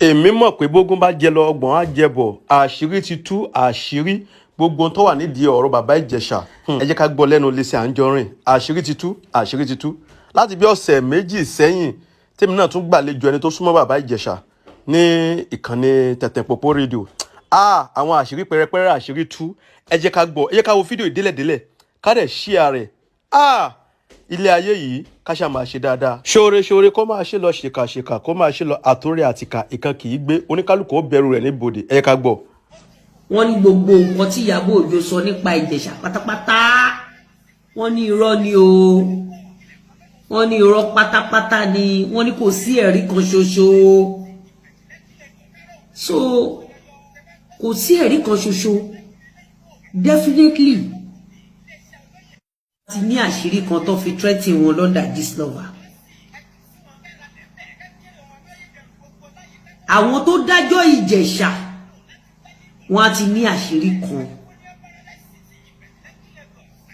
Èmi mọ̀ pé bógún bá jẹ lọ, ọgbọ̀n á jẹ bọ̀. Àṣírí ti tú, àṣírí gbogbo ohun tó wà nídìí ọ̀rọ̀ bàbá Ìjẹ̀ṣà. Ẹ jẹ́ ká gbọ́ lẹ́nu Lizzy Anjorin. Àṣírí ti tú, àṣírí ti tú. Láti bí ọ̀sẹ̀ 2 sẹ́yìn, tèmi náà tún gbàlejò ẹni tó súnmọ́ bàbá Ìjẹ̀ṣà ní ìkànnì Tẹ̀tẹ̀pọ̀pọ̀ rédíò. Àwọn àṣírí pẹrẹpẹrẹ, àṣírí tú. Ẹ jẹ́ ká gbọ́, ẹ jẹ́ ká wo fídíò ìdélẹ̀délẹ̀, ká dẹ̀ share rẹ̀. Ilé ayé yìí, ká ṣáà máa ṣe dáadáa, ṣoore ṣoore kó máa ṣe lọ, ṣèkà ṣèkà kó máa ṣe lọ. Àtúrẹ́ àtìkà ìkan kì í gbé, oníkálukú ó bẹ̀rù rẹ̀ níbodè. Ẹ jẹ́ ká gbọ́. Wọ́n ní gbogbo nǹkan tí Ìyábọ̀ Òjó sọ nípa Ìjẹ̀ṣà pátápátá, wọ́n ní irọ́ ni o. Wọ́n ní irọ́ pátápátá ni. Wọ́n ní kò sí ẹ̀rí kan ṣoṣo. So kò sí ẹ̀rí kan ṣoṣo, definitely ti ní àṣírí kan tó fi threaten wọn lọ́dà Gistlover. Àwọn tó dájọ́ Ìjẹ̀ṣà, wọ́n á ti ní àṣírí kan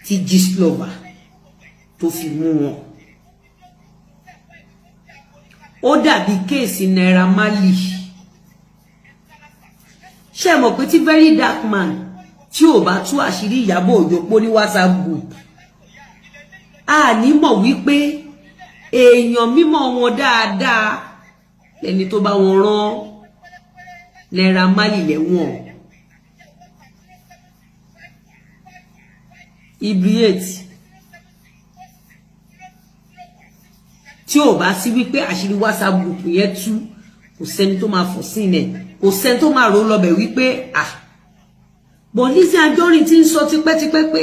tí Gistlover tó fi mú wọn. Ó dàbí case Naira Marley. Ṣé mọ̀ pé tí Very Dark Man tí ò bá tú àṣírí Ìyábọ̀ Òjó pó ní WhatsApp group, a ní mọ̀ wípé èèyàn mímọ̀ wọn dáadáa lẹni tó bá wọn rán Naira Marley lẹ́wọ̀n. Ibriate tí ò bá sí wípé àṣírí WhatsApp group yẹn tú, kò sẹ́ni tó máa fọ̀ sí ilẹ̀, kò sẹ́ni tó máa rò lọ́bẹ̀ wípé bọ̀ Lizzy Anjorin ti ń sọ tipẹ́tipẹ́ pé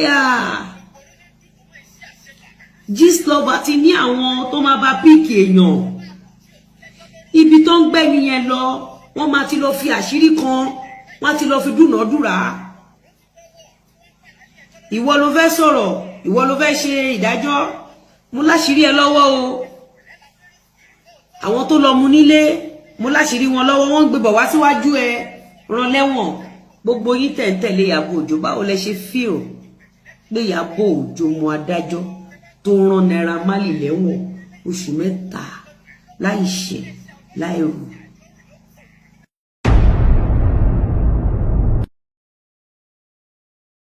Gistlover ti ní àwọn tó máa bá píìkì èèyàn, ibi tó ń gbẹ́ni yẹn lọ, wọ́n máa ti lọ fi àṣírí kan, wọ́n ti lọ fi dúnàádúrà. Ìwọ ló fẹ́ sọ̀rọ̀, ìwọ ló fẹ́ ṣe ìdájọ́, mo láṣìírí ẹ lọ́wọ́ o. Àwọn tó lọ mú nílé, mo láṣìírí wọn lọ́wọ́, wọ́n ń gbé bọ̀ wá síwájú ẹ, rán lẹ́wọ̀n. Gbogbo yín tẹ̀ ń tẹ̀lé Ìyábọ̀ Òjó, báwo lẹ ṣe fíò pé Ìyábọ̀ Òjó mọ adájọ́ tó rán Naira Marley lẹ́wọ̀n oṣù 3 láì ṣẹ̀ láì rù?